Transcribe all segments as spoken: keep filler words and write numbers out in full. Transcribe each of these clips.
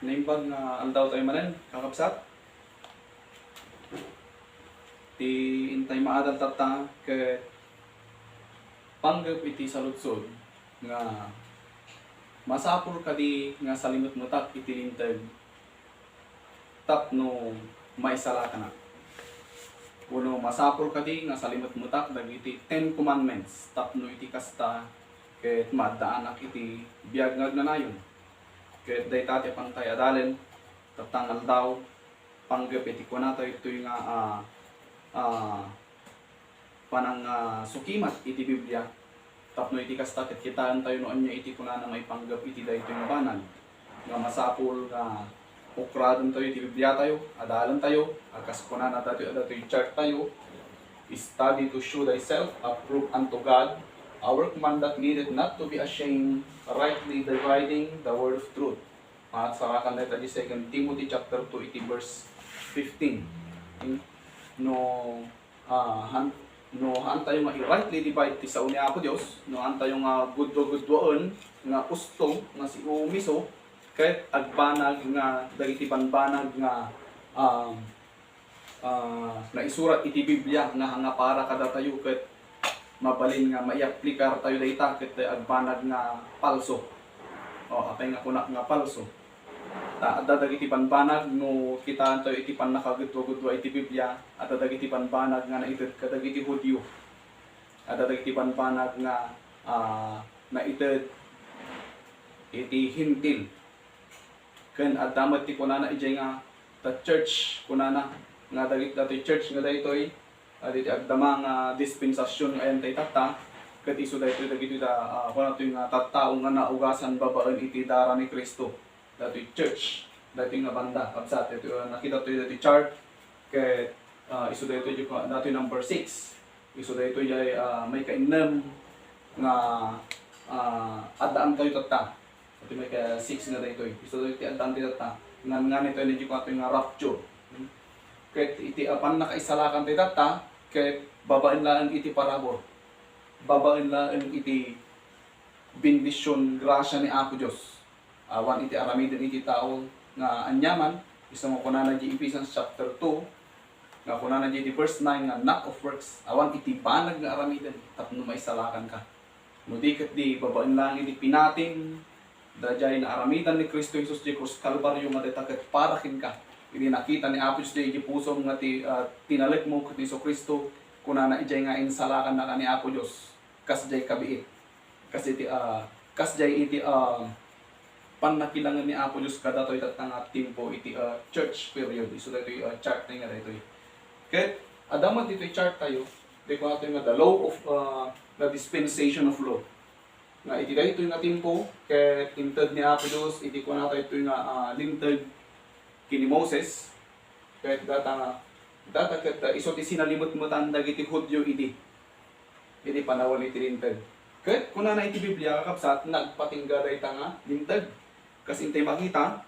Naimbag nga aldaw tayo manen, kakabsat. Ti intay maadal tatta ket panggep iti saludsod nga masapul kadi nga salimetmetak iti Linteg tapno maisalakanak? Wenno masapul kadi nga salimetmetak dagiti Ten Commandments tapno iti kasta ket maaddaanak iti biag nga agnanayon? Ket dayta ti apantay adalen tatta nga aldaw, panggep iti kunatayo ditoy nga, ah, ah, panang, ah, sukimat iti Biblia, tapno iti kasta ket kitaentayo no ania iti kunana maipanggep iti daytoy nga banag nga masapul nga ukradentayo iti Bibliatayo, adalentayo, a kas kunana datoy, datoy chart tayo, "Study to show thyself approved unto God, a workman that needeth not to be ashamed, rightly dividing the word of truth." Masarakan dayta di Second Timothy chapter two iti verse fifteen. No, ah, han-, no haantayo nga i-rightly divide ti sao ni Apo Dios, no haantayo nga gudua-guduaen, nga usto, nga siumiso, ket agbanag nga dagiti banbanag nga, ah, ah, naisurat iti Biblia nga, nga para kadatayo ket mabalin nga maiaplikartayo dayta ket agbanag nga palso. O, apay nga kunak nga palso? Ta adda dagiti banbanag, no kitaentayo iti pannakagudua-gudua iti Biblia, adda dagiti banbanag nga naited kadagiti Judio. Adda dagiti banbanag nga, ah, naited iti Hentil. Ken adda met ti kunana idiay nga the church, kunana nga dagit-, datoy church nga daytoy, ah, ditoy agdama nga dispensasyon nga ayan tayo tatta, ket isu daytoy dagitoy da, ah, kunatoy nga tattao nga naugasan babaen iti dara ni Cristo. Datoy church, daytoy nga banda, kabsat, daytoy, ah, nakita toy daytoy chart, ket, ah, isu daytoy, daytoy number six. Isu daytoy jay, ah, maikainnem nga, ah, addaan tayo tatta. Iti maika-six nga daytoy. Isu daytoy ti addaan tayo tatta. Ngan, ngan ito ni Jupatoy nga rapture. Hmm? Ket iti apan nakaisalakan tayo tatta, ket babaen laeng iti parabur. Babaen laeng iti bendision, grasia ni Apo Dios. Awan iti aramiden iti tao nga aniaman, isu nga kunana di Ephesians chapter two, nga kunana di, di verse nine nga, "Not of works." Awan iti banag nga aramiden tapno maisalakanka. No di ket di babaen laeng iti pinatim, daydiay naaramidan ni Cristo Jesus di krus Kalbario nga dayta ket para kenka. Idi nakita ni Apo Dios di, di pusom nga ti, ah, tinalekmo ket ni Jesu-Cristo, kunana idiay nga insalakannaka ni Apo Dios. Kasdiay kabiit. Kas iti, ah, kasdiay iti, ah, pannakilangen ni Apo Dios kadatoy tatta nga timpo iti, ah, church period. Isu daytoy, ah, chart nga daytoy. Ket adda met ditoy chart tayo, di ko nga the law of, ah, the dispensation of law. Nga iti daytoy nga timpo, ket inted ni Apo Dios iti kunana daytoy nga, ah, linteg ken ni Moses, ket data nga, data ket, ah, isu ti sinalimetmetan dagiti Judio idi, idi panawen iti linteg. Ket kunana iti Biblia, kakabsat, nagpatingga dayta nga linteg. Kas intay makita,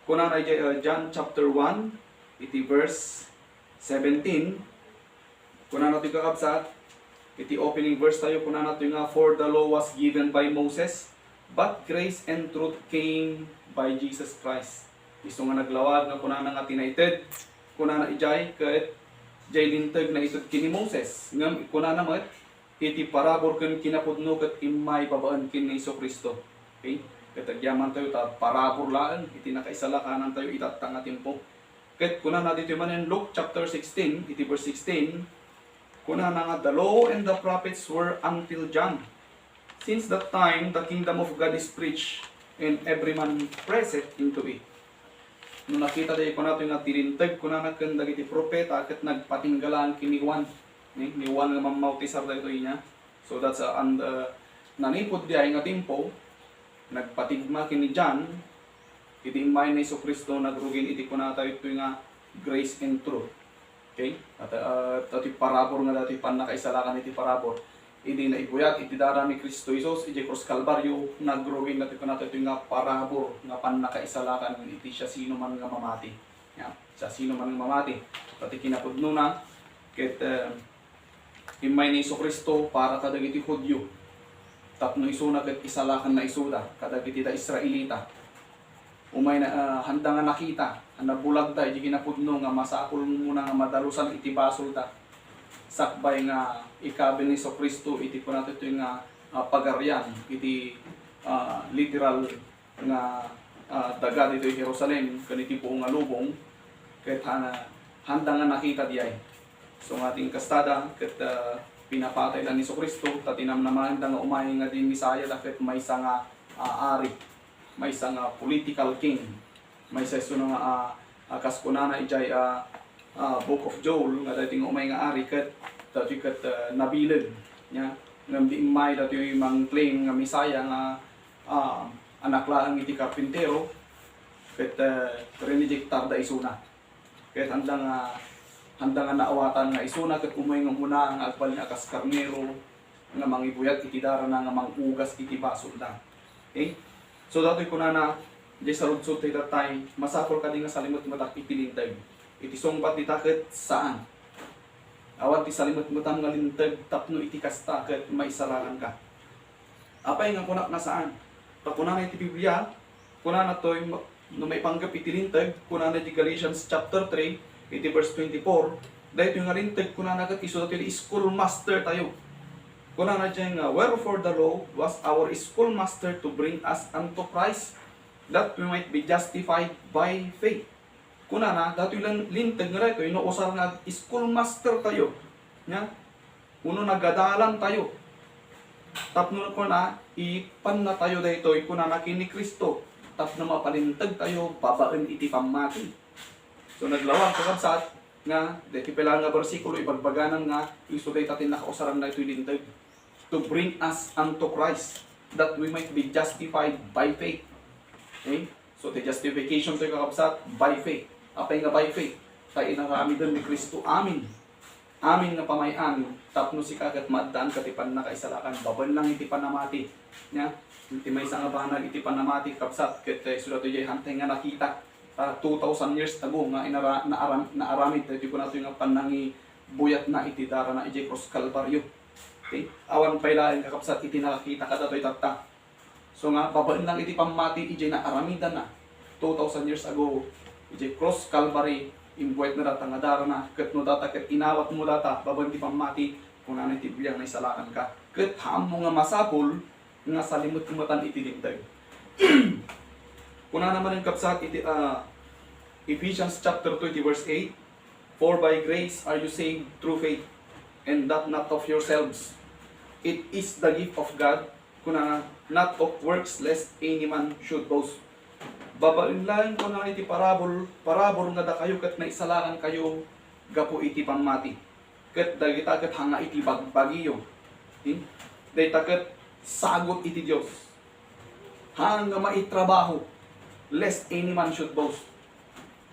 kunana iti, ah, John chapter one, iti verse seventeen, kunana toy kakabsat, iti opening verse tayo, kunana toy nga, "For the law was given by Moses, but grace and truth came by Jesus Christ." Isu nga naglawag nga kunana nga tinaited, kunana idiay ket diay linteg naited ken ni Moses. Ngem kunana met, iti parabur ken kinapudno ket immay babaen ken ni Jesu-Cristo. Okay? Ket agyaman tayo ta parabur laeng iti nakaisalakanan tayo itatta nga timpo. Ket kunana ditoy manen Luke chapter sixteen, iti verse sixteen, kunana nga, "The law and the prophets were until John. Since that time, the kingdom of God is preached, and every man presseth into it." No nakita tayo kunana nga ti linteg, kunana ken dagiti propeta, ket nagpatingga laeng ken ni Juan. Ni, ni Juan nga Mammautisar daytoy niya. So that's, uh, and, uh, nanipud diay nga timpo, nagpatingga ken ni John, idi immay ni Jesu-Cristo nagrugin iti kunana tayo nga grace and truth. Okay? At, uh, datoy parabur nga datoy pannakaisalakan iti parabur. Idi naibuyat iti dara ni Cristo Jesus, iti krus Kalbario, nagrugin datoy kunana tayo nga parabur nga pannakaisalakan iti siasinoman nga mamati. Ya, siasinoman nga mamati. Pati kinapudnona, ket, uh, immay ni Jesu-Cristo para kadagiti Judio, tapno isuna ket isalakanna isuda kadagiti da Israelita. Umay na, ah, handa nga nakita, a nabulagda iti kinapudno nga masapul muna nga madalusan iti basolda. Sakbay nga ikabil ni Jesu-Cristo iti kunana daytoy nga, ah, pagarian iti, ah, literal nga, ah, daga ditoy Jerusalem ken iti buong nga lubong, ket han-, handa nga nakita diay. So nga ti inkastada ket, ah, pinapatayda ni Jesu-Cristo, ta tinamnamanda nga umay nga di Messiah da ket maysa nga, ah, ari, maysa nga political king, maysa isuna nga, ah, ah, kas kunana idiay, ah, ah, Book of Joel, nga daytoy nga umay nga ari ket daytoy ket, ah, nabileg, nya, ngem di immay daytoy mang-claim nga Messiah nga, ah, anak laeng iti karpintero, ket, ah, rinejektarda isuna. Ket handa nga, handa nga naawatan nga isuna ket umay nga umuna nga agbalin a kas karnero nga mangibuyat iti darana nga mangugas iti basolda. Okay? So, datoy kunana, di saludsod tayo tatay, masapul kadi nga salimetmetak iti linteg? Iti sungbat dita ket saan. Awan ti salimetmetam nga linteg tapno iti kasta ket maisalakanka. Apay nga kunak nga saan? Ta kunana iti Biblia, kunana toy, no maipanggep iti linteg, kunana iti Galatians chapter three, iti verse twenty-four, daytoy nga linteg, kunana ket isu datoy ti schoolmaster tayo. Kunana diay nga, "Wherefore the law was our schoolmaster to bring us unto Christ, that we might be justified by faith." Kunana, datoy lan-, linteg nga daytoy, no usar nga schoolmaster tayo, nya, wenno nagadalan tayo. Tapno kuna, ipanna tayo daytoy, kunana ken ni Cristo, tapno mapalinteg tayo babaen iti pammati. So, naglawag, kakabsat, nga, daytoy pay laeng nga bersikulo, ibagbaganan nga, isu dayta ti nakausaran daytoy linteg. To bring us unto Christ, that we might be justified by faith. Okay? So, ti justification toy, kakabsat, by faith. Apay nga by faith? Ta inaramiden ni Cristo amin. Amin nga pamay-an, tapno sika ket maaddaanka ti pannakaisalakan. Babaen lang iti panamati. Nya, ti maysa nga banag iti panamati, kabsat, ket, eh, isu datoy diay hantay nga nakita, ah, two thousand years ago nga inara-, naaram-, naaramid daytoy kunatoy nga pannangibuyatna iti darana idiay krus Kalbario. Okay? Awan pay laeng, kakabsat, iti nakakita kadatoy tatta. So nga, babaen lang iti pammati idiay naaramidana two thousand years ago, idiay cross Calvary, imbuyatna data nga darana, ket no data ket inawatmo data babaen ti pammati, kunana iti Biblia nga naisalakanka. Ket haanmo nga masapul nga salimetmetan iti linteg. Kunana manen, kabsat, iti, ah, Ephesians chapter two, iti verse eight, "For by grace are you saved through faith, and that not of yourselves. It is the gift of God, kunana, not of works, lest any man should boast." Babaen laeng, kunana, iti parabur, parabur nga dakayo ket naisalakankayo gapu iti pammati. Ket dagita ket haan nga iti bagbagiyo. Hmm? Dayta ket sagut iti Dios. Haan nga maitrabaho, lest any man should boast.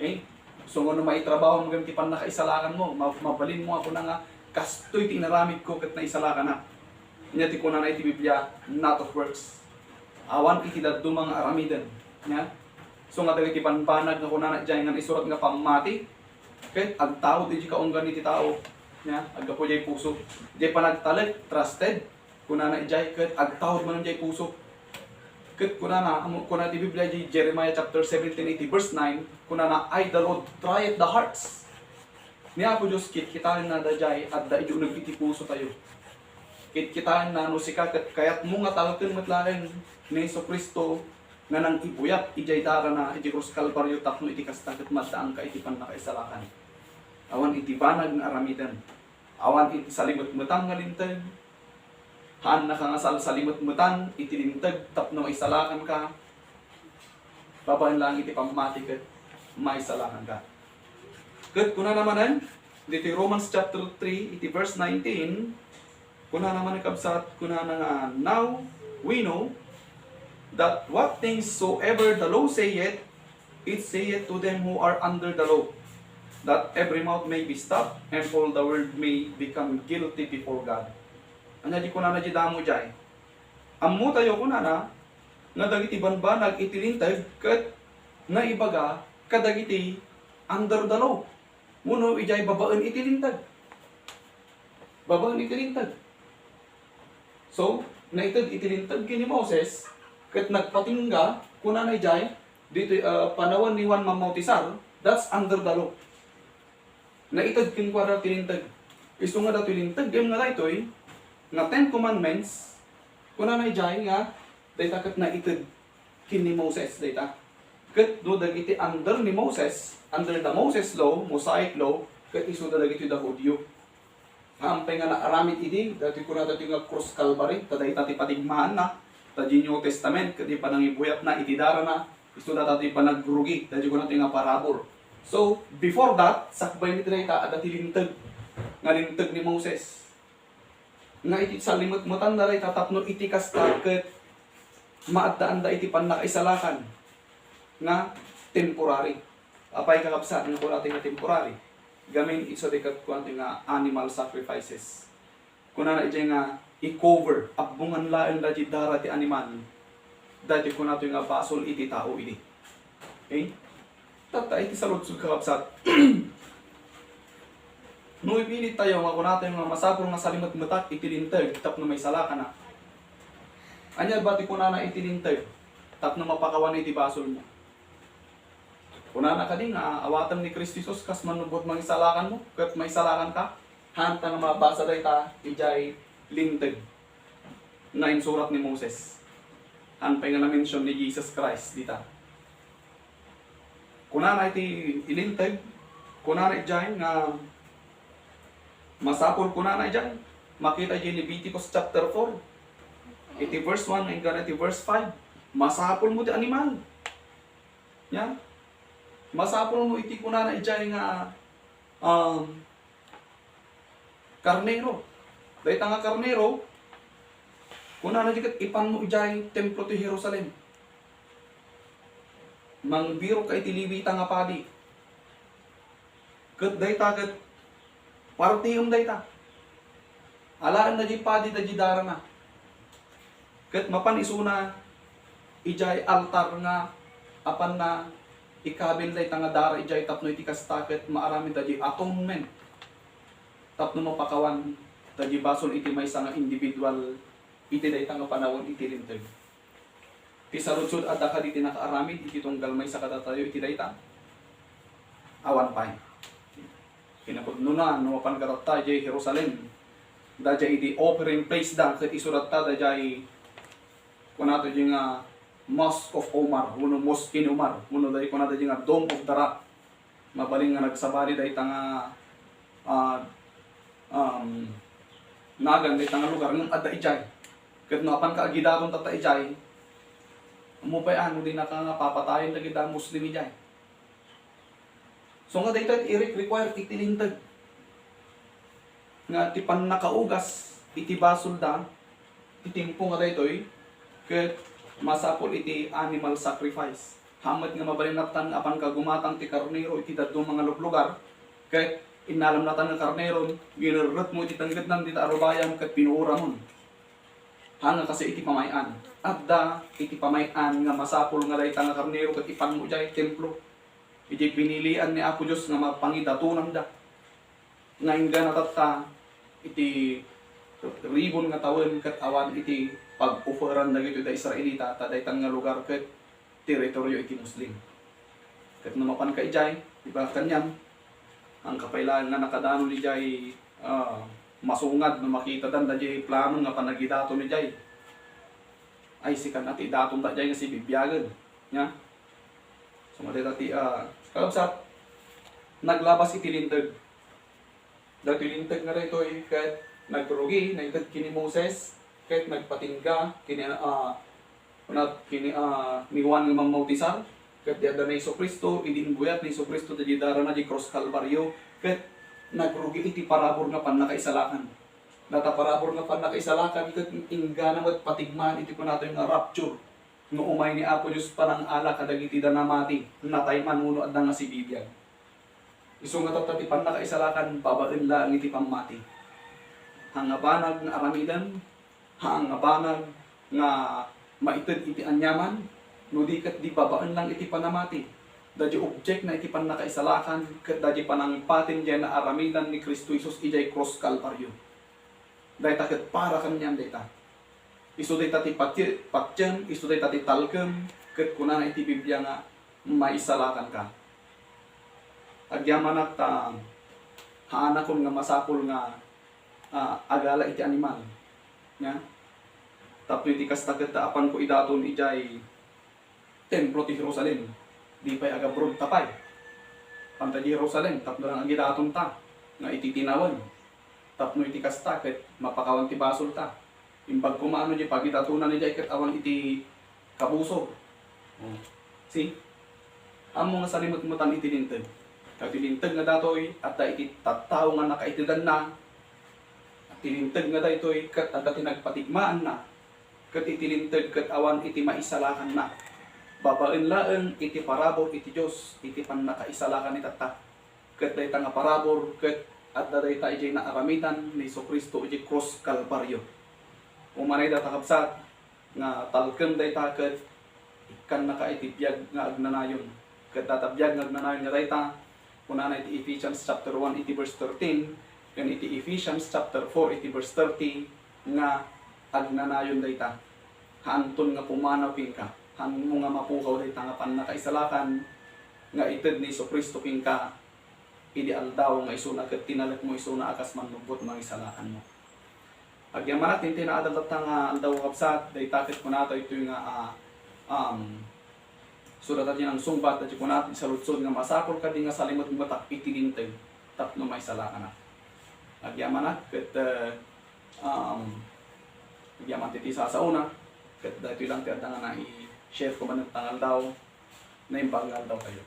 Okay? So, no maitrabaho mo ti pannakaisalakan mo, ma-, mabalin mo nga kuna nga, "Kastoy ti inaramid ko ket naisalakan na." Nya ti kunana iti Biblia, "Not of works." Awan iti dadduma nga aramiden. Nya? So nga dagiti banbanag nga kunana idiay nga naisurat nga pammati, ket agtaud iti kaunggan iti tao. Nya? Aggapu idiay puso. Idiay panagtalek, trusted. Kunana idiay ket agtaud manen idiay puso. Ket kunana, ammo, kuna ti Biblia idiay Jeremiah chapter seventeen, iti verse nine, kunana, "I, the Lord, trieth the hearts." Ni Apo Dios, kitkitaenna daydiay adda idi uneg iti puso tayo. Kitkitaenna no sika ket kayatmo nga talken met laeng ni Jesu-Cristo nga nangibuyat idiay darana iti krus Kalbario tapno iti kasta ket maddaanka iti pannakaisalakan. Awan iti banag nga aramiden. Awan iti salimetmetam nga linteg. Haannaka nga salsalimetmetan iti linteg tapno maisalakanka. Babaen laeng iti pammati ket maisalakanka. Ket kunana manen, ditoy Romans chapter three, iti verse nineteen, kunana manen, kabsat, kunana nga, "Now we know that what things soever the law saith, it saith to them who are under the law, that every mouth may be stopped, and all the world may become guilty before God." Ania di kunana di damo jay? Ammo tayo kunana nga dagiti banbanag iti linteg ket naibaga kadagiti under the law. Wenno idiay babaen iti linteg. Babaen iti linteg. So, naited iti linteg ken ni Moses, ket nagpatingga, kunana idiay, ditoy, ah, panawen ni Juan Mamautisar, that's under the law. Naited kenkuana ti Linteg. Isu nga datoy Linteg, ngem nga daytoy, nga Ten Commandments, kunana idiay nga dayta ket naited ken ni Moses dayta. Ket no dagiti under ni Moses, under the Moses law, Mosaic law, ket isuda dagitoy da Judio. Haan pay nga naaramid idi, daytoy kunana daytoy nga krus Calvary, ta dayta ti patigmaanna, ta di New Testament, ket di panangibuyatna iti darana, isu dayta ti panagrugi, daytoy kunana daytoy nga parabur. So, before that, sakbay ni dayta, adda ti Linteg, nga Linteg ni Moses. Nga iti salimetmetan da dayta tapno iti kasta ket maaddaanda iti pannakaisalakan nga temporary. Apay, kakabsat, nga kunana nga temporary? Gamin isu dayta ket kunana nga animal sacrifices. Kunana idiay nga i-cover, abbongan laeng daydi dara ti animal. Daytoy kunana nga basol iti tao idi. Okay? Tatta iti saludsod, kakabsat. No ipilittayo nga kunatayo nga masapul nga salimetmetak iti Linteg tapno maisalakanak. Ania ba ti kunana iti Linteg tapno mapakawan iti basolmo? Kunana kadi nga awatem ni Cristo Jesus kas mannubot mangisalakanmo ket maisalakanka? Haanta nga mabasa dayta idiay Linteg nga insurat ni Moses. Haan pay nga na-mention ni Jesus Christ dita. Kunana iti Linteg, kunana idiay nga masapul, kunana idiay, makita idiay Leviticus chapter four, iti verse one, inggana iti verse five, masapulmo ti animal. Nia? Masapulmo iti kunana idiay nga, um, karnero. Dayta nga karnero, kunana di ket ipanmo idiay templo ti Jerusalem. Mangbirokka iti Levita nga padi. Ket dayta ket partiem dayta. Alaenna diay padi daydi darana. Ket mapan isuna idiay altar nga apanna ikabil dayta nga dara idiay tapno iti kasta ket maaramidda diay atonement tapno mapakawan daydi basol iti maysa nga individual iti dayta nga panawen iti Linteg. Ti saludsod, adda kadi ti nakaaramid iti tunggal maysa kadatayo iti dayta? Awan pay. Kinapudnona, no mapan kadatta idiay Jerusalem, daydiay idi offering place da, ket isu datta daydiay, kunana daydiay nga Mosque of Omar, wenno Mosque ni Omar, wenno daydiay kunana daydiay nga Dome of the Rock. Mabalin nga nagsabali dayta nga, ah, um, nagan dayta nga lugar ngem adda idiay. Ket no apanka agidaton tatta idiay, ammom pay a no dinaka nga papatayen dagiti Muslim idiay. So nga dayta ti iri-require iti Linteg nga ti pannakaugas iti basolda ti tiempo nga daytoy ket masapul iti animal sacrifice. Haan met nga mabalin nattan nga apanka gumatang ti karnero iti dadduma nga luglugar, ket innalam nattan nga karnerom, ginerretmo iti tenggednan dita a rubayam ket pinuoramon. Haan nga kastoy iti pamay-an. Adda iti pamay-an nga masapul nga dayta nga karnero ket ipanmo idiay templo. Iti pinilian ni Apo Dios nga mapangidatonanda. Nga inggana tatta, iti ribon nga tawen ket awan iti pag-offeran dagitoy da Israelita, ta daytan nga lugar ket teritorio iti Muslim. Ket no mapanka idiay, di ba, kaniam, haanka pay laeng nga nakadanon idiay, ah, masungad no makitadan daydiay plano nga panagidaton idiay. Ay, sikan a ti idatonda idiay nga sibibiagen. Nia? So, madayta ti, ah, kakabsat, naglabas iti Linteg. Dagiti Linteg nga daytoy ket nagrugi, naited ken ni Moses, ket nagpatingga ken ni, ah, kuna ken ni, ah, ni Juan nga Mammautisar, ket di adda ni Jesu-Cristo, idi imbuyat ni Jesu-Cristo daydi darana di krus Kalbario, ket nagrugi iti parabur nga pannakaisalakan. Data parabur nga pannakaisalakan ket inggana met patigmaan iti kunatayo nga rapture. No umay ni Apo Dios panangala kadagiti da namati, natay man wenno adda nga sibibiag. Isu nga tatta ti pannakaisalakan babaen laeng iti pammati. Haan nga banag nga aramiden, haan nga banag nga maited iti aniaman, no di ket di babaen lang iti panamati. Daydi objekna iti pannakaisalakan ket daydi panangpatin diay naaramidan ni Cristo Jesus idiay krus Kalbario. Dayta ket para kaniam dayta. Isu dayta ti pati-, patien, isu dayta ti talkem, ket kunana iti Biblia nga maisalakanka. Agyamanak ta haanakon nga masapul nga, ah, agala iti animal. Nya? Tapno iti kasta ket ta apanko idaton idiay templo ti Jerusalem. Di pay agabrodta pay. Panta di Jerusalem, tapno lang agidatonta nga iti tinawen. Tapno iti kasta ket mapakawan ti basolta. Imbag koma no di pagidatonan idiay ket awan iti kabusor. Oh. See? Ammo nga salimetmetan iti linteg. Ket iti linteg nga datoy, adda iti tattao nga nakaitedanna. Iti linteg nga daytoy, ket adda ti nagpatigmaanna. Ket iti linteg ket awan iti maisalakanna. Babaen laeng iti parabur iti Dios iti pannakaisalakan ni tatta. Ket dayta nga parabur ket adda dayta idiay naaramidan ni Jesu-Cristo idiay krus Kalbario. Umanay data, kabsat, nga talkem dayta ket ikkannaka iti biag nga agnanayon. Ket data biag nga agnanayon nga dayta, kunana iti Ephesians chapter one iti verse thirteen, ken iti Ephesians chapter four iti verse thirty, nga agnanayon dayta. Haanton nga pumanaw kenka, haanmo nga mapukaw dayta nga pannakaisalakan nga ited ni Jesu-Cristo kenka idi aldaw nga isuna ket tinalekmo isuna a kas mannubot mangisalakanmo. Agyamanak ti naadal tatta nga aldaw, kabsat, dayta ket kunata itoy nga, ah, um, sudatan ti Nangsungbat, iti kunat, saludsod nga masapul kadi nga salimetmetak iti linteg tapno maisalakanak. Agyamanak ket, eh, um, agyaman ti, ti sasaona, ket daytoy lang ti adda nga nai-share ko manen ta nga aldaw, naimbag nga aldaw kayo.